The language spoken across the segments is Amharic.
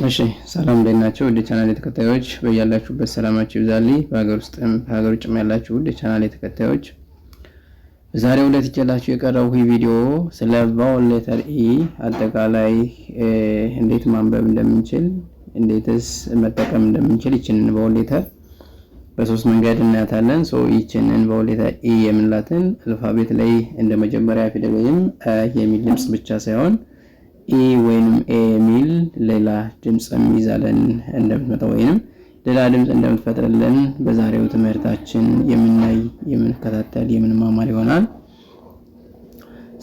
እሺ ሰላም እንዴት ናችሁ? ውድ ቻናል ተከታዮች በያላችሁበት ሰላማችሁ ይብዛልኝ። በሀገር ውስጥም በሀገር ውጭም ያላችሁ ውድ ቻናል ተከታዮች፣ በዛሬው ዕለት ይዤላችሁ የቀረብኩት ቪዲዮ ስለ vowel letter E አጠቃላይ እንዴት ማንበብ እንደምንችል፣ እንዴትስ መጠቀም እንደምንችል ይችንን vowel letter በሶስት መንገድ እናያታለን። So ይችንን vowel letter E የምንላትን alphabet ላይ እንደ መጀመሪያ ፊደል ወይም የሚል ድምጽ ብቻ ሳይሆን ኢ ወይንም ኤ የሚል ሌላ ድምፅም ይዛለን እንደምትመጣ ወይንም ሌላ ድምፅ እንደምትፈጥርልን በዛሬው ትምህርታችን የምናይ፣ የምንከታተል፣ የምንማማር ይሆናል።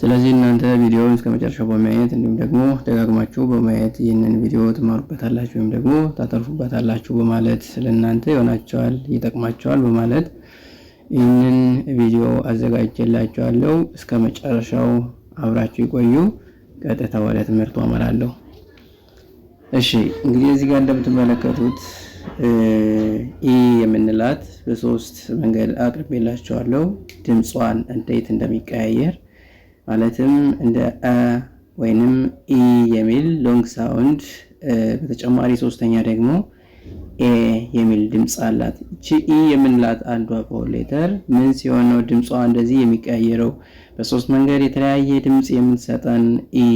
ስለዚህ እናንተ ቪዲዮውን እስከ መጨረሻው በማየት እንዲሁም ደግሞ ደጋግማችሁ በማየት ይህንን ቪዲዮ ትማሩበታላችሁ ወይም ደግሞ ታተርፉበታላችሁ በማለት፣ ለእናንተ ይሆናቸዋል፣ ይጠቅማቸዋል በማለት ይህንን ቪዲዮ አዘጋጅቼላችኋለሁ። እስከ መጨረሻው አብራችሁ ይቆዩ። ቀጥታ ወደ ትምህርቱ አመራለሁ። እሺ፣ እንግዲህ እዚህ ጋር እንደምትመለከቱት E የምንላት በሶስት መንገድ አቅርቤላችኋለሁ። ድምጿን እንዴት እንደሚቀያየር፣ ማለትም እንደ አ ወይንም ኢ የሚል long sound፣ በተጨማሪ ሶስተኛ ደግሞ ኤ የሚል ድምፅ አላት። እቺ E የምንላት አንዷ vowel letter ምን ሲሆን ነው ድምጿ እንደዚህ የሚቀያየረው? በሶስት መንገድ የተለያየ ድምፅ የምትሰጠን ኢ፣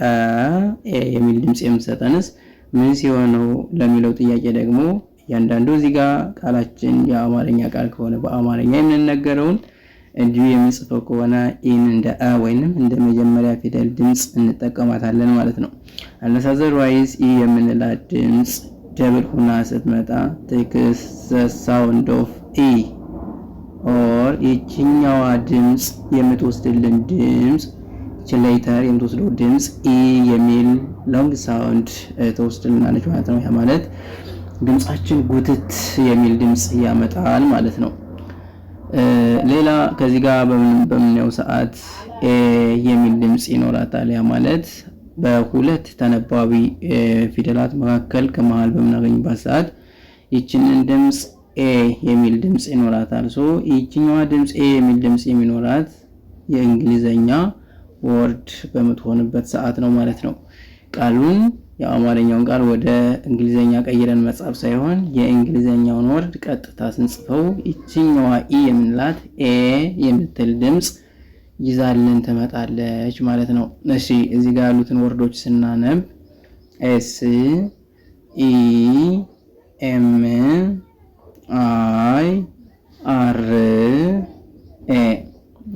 አ፣ ኤ የሚል ድምፅ የምትሰጠንስ ምን ሲሆን ነው ለሚለው ጥያቄ ደግሞ እያንዳንዱ እዚህ ጋር ቃላችን የአማርኛ ቃል ከሆነ በአማርኛ የምንነገረውን፣ እንዲሁ የምንጽፈው ከሆነ E ን እንደ አ ወይንም እንደ መጀመሪያ ፊደል ድምፅ እንጠቀማታለን ማለት ነው። Unless otherwise E የምንላት ድምፅ double ሁና ስትመጣ takes the sound of E or ይችኛዋ ድምፅ የምትወስድልን ድምፅ፣ letter የምትወስደው ድምፅ ኢ የሚል long sound ትወስድልናለች ማለት ነው። ያ ማለት ድምፃችን ጉትት የሚል ድምፅ ያመጣል ማለት ነው። ሌላ ከዚህ ጋር በምናየው ሰዓት ኤ የሚል ድምፅ ይኖራታል። ያ ማለት በሁለት ተነባቢ ፊደላት መካከል ከመሃል በምናገኝባት ሰዓት ይችንን ድምፅ ኤ የሚል ድምፅ ይኖራታል። So ይችኛዋ ድምፅ ኤ የሚል ድምፅ የሚኖራት የእንግሊዘኛ word በምትሆንበት ሰዓት ነው ማለት ነው። ቃሉን የአማርኛውን ቃል ወደ እንግሊዘኛ ቀይረን መጻፍ ሳይሆን የእንግሊዘኛውን word ቀጥታ ስንጽፈው ይችኛዋ E የምንላት ኤ የምትል ድምፅ ይዛልን ትመጣለች ማለት ነው። እሺ፣ እዚህ ጋር ያሉትን word ኦች ስናነብ S E M I R A።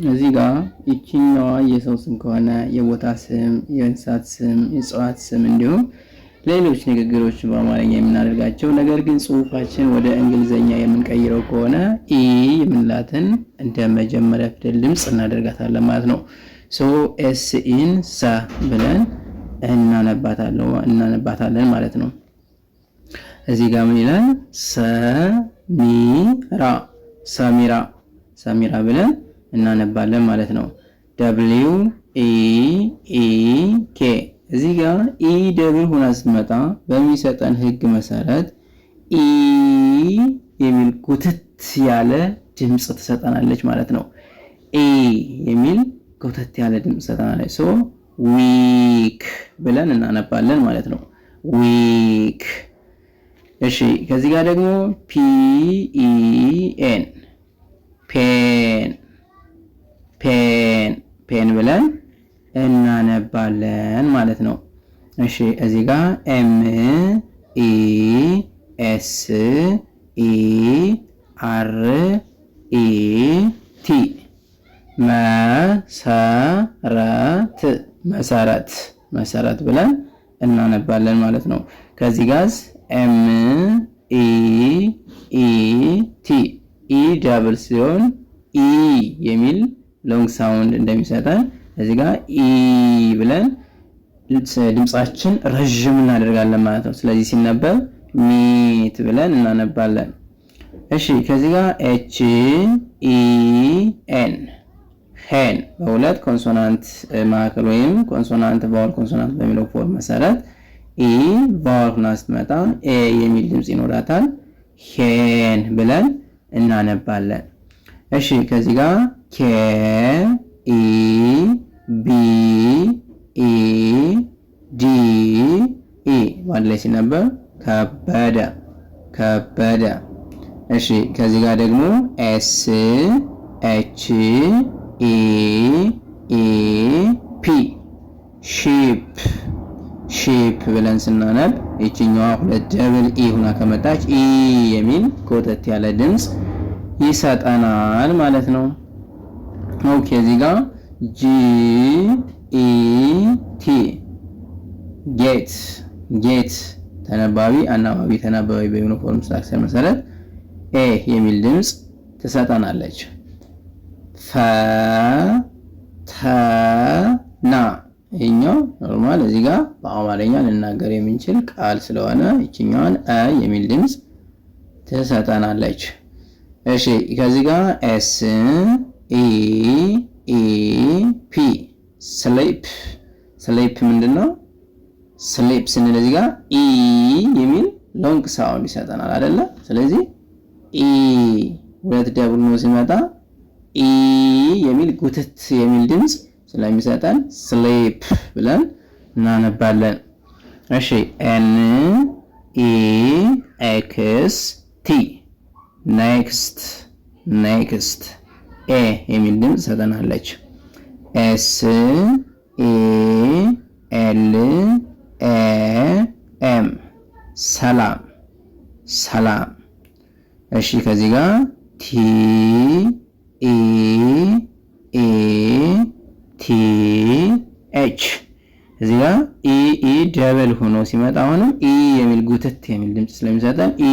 እዚህ ጋር ይችኛዋ የሰው ስም ከሆነ፣ የቦታ ስም፣ የእንስሳት ስም፣ የእጽዋት ስም እንዲሁም ሌሎች ንግግሮች በአማርኛ የምናደርጋቸው ነገር ግን ጽሁፋችን ወደ እንግሊዘኛ የምንቀይረው ከሆነ E የምንላትን እንደ መጀመሪያ ፊደል ድምፅ እናደርጋታለን ማለት ነው። So S E ን ሰ ብለን እናነባታለን ማለት ነው። እዚህ ጋር ምን ይላል? ሰሚራ፣ ሰሚራ፣ ሰሚራ ብለን እናነባለን ማለት ነው። W E E K። እዚህ ጋር E double ሆና ስትመጣ በሚሰጠን ህግ መሰረት ኢ የሚል ጉትት ያለ ድምፅ ትሰጠናለች ማለት ነው። ኤ የሚል ጉትት ያለ ድምፅ ትሰጠናለች። So week ብለን እናነባለን ማለት ነው። Week። እሺ፣ ከዚህ ጋር ደግሞ P E N፣ pen፣ pen፣ pen ብለን እናነባለን ማለት ነው። እሺ፣ እዚህ ጋር M E S E R E T፣ መሰረት፣ መሰረት፣ መሰረት ብለን እናነባለን ማለት ነው። ከዚህ ጋር M E E T፣ E double ሲሆን ኢ የሚል long sound እንደሚሰጠን እዚህ ጋር ኢ ብለን ድምጻችን ረዥም እናደርጋለን ማለት ነው። ስለዚህ ሲነበብ meet ብለን እናነባለን። እሺ፣ ከዚህ ጋር H E N፣ hen፣ በሁለት consonant መካከል ወይም consonant vowel consonant በሚለው form መሰረት E vowel ሆና ስትመጣ ኤ የሚል ድምፅ ይኖራታል። Hen ብለን እናነባለን። እሺ፣ ከዚህ ጋር K E B E D E፣ ባለፈው በአንድ ላይ ሲነበብ ከበደ ከበደ። እሺ፣ ከዚህ ጋር ደግሞ S H E E P sheep sheep ብለን ስናነብ ይችኛዋ ሁለት double E ሁና ከመጣች ኢ የሚል ኮተት ያለ ድምፅ ይሰጠናል ማለት ነው። Okay፣ እዚህ ጋር G E T get get ተነባቢ አናባቢ ተናባቢ በ uniform structure መሰረት ኤ የሚል ድምፅ ትሰጠናለች። ፈ ተ ና ይህኛው normal እዚህ ጋር በአማርኛ ልናገር የምንችል ቃል ስለሆነ ይችኛዋን አ የሚል ድምፅ ትሰጠናለች። እሺ፣ ከዚህ ጋር S E E P sleep sleep ምንድን ነው? Sleep ስንል እዚህ ጋር ኢ የሚል long sound ይሰጠናል አይደለ? ስለዚህ ኢ ሁለት double ነው ሲመጣ ኢ የሚል ጉትት የሚል ድምፅ ስለሚሰጠን sleep ብለን እናነባለን። እሺ፣ N E X T next next ኤ የሚል ድምፅ ሰጠናለች። S E L A M ሰላም ሰላም። እሺ፣ ከዚህ ጋር T E E T H እዚህ ጋር E E double ሆኖ ሲመጣ አሁንም ኢ የሚል ጉትት የሚል ድምፅ ስለሚሰጠን ኢ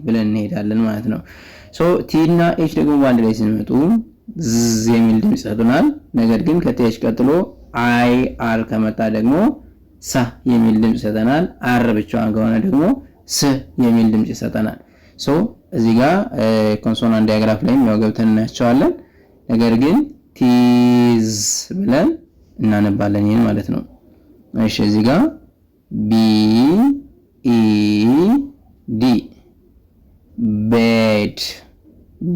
ብለን እንሄዳለን ማለት ነው። So T እና H ደግሞ በአንድ ላይ ሲመጡ ዝ የሚል ድምፅ ይሰጡናል። ነገር ግን ከ T H ቀጥሎ I R ከመጣ ደግሞ ሳ የሚል ድምፅ ይሰጠናል። R ብቻዋን ከሆነ ደግሞ ስ የሚል ድምፅ ይሰጠናል። So እዚህ ጋር consonant digraph ላይም ያው ገብተን እናያቸዋለን። ነገር ግን teeth ብለን እናነባለን ይህን ማለት ነው። እሺ፣ እዚህ ጋር B E D bed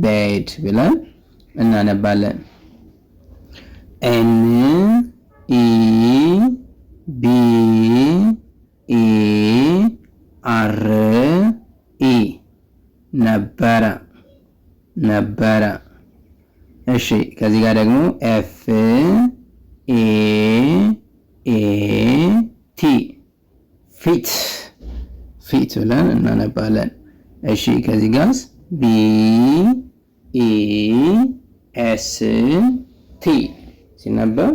bed ብለን እናነባለን። N E B E R E ነበረ ነበረ። እሺ፣ ከዚህ ጋር ደግሞ F A A T feet feet ብለን እናነባለን። እሺ፣ ከዚህ ጋር B E S T ሲነበብ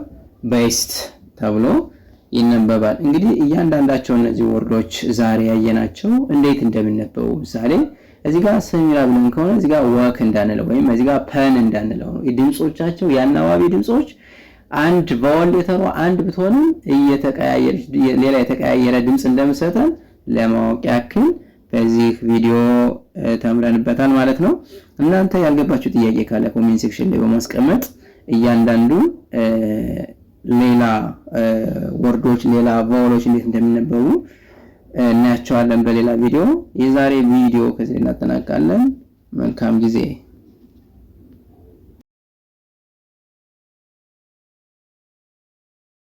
best ተብሎ ይነበባል። እንግዲህ እያንዳንዳቸው እነዚህ word ኦች ዛሬ ያየናቸው እንዴት እንደሚነበቡ፣ ምሳሌ እዚህ ጋር ሰሚራ ብለን ከሆነ እዚህ ጋር walk እንዳንለው ወይም እዚህ ጋር pen እንዳንለው ነው። ድምጾቻቸው የአናባቢ ድምጾች አንድ vowel letter ሯ አንድ ብትሆንም እየተቀያየረች ሌላ የተቀያየረ ድምፅ እንደምሰጠን ለማወቅ ያክል በዚህ ቪዲዮ ተምረንበታል ማለት ነው። እናንተ ያልገባችሁ ጥያቄ ካለ comment section ላይ በማስቀመጥ እያንዳንዱ ሌላ word ኦች፣ ሌላ vowel ኦች እንዴት እንደሚነበቡ እናያቸዋለን በሌላ ቪዲዮ። የዛሬ ቪዲዮ ከዚህ እናጠናቃለን። መልካም ጊዜ።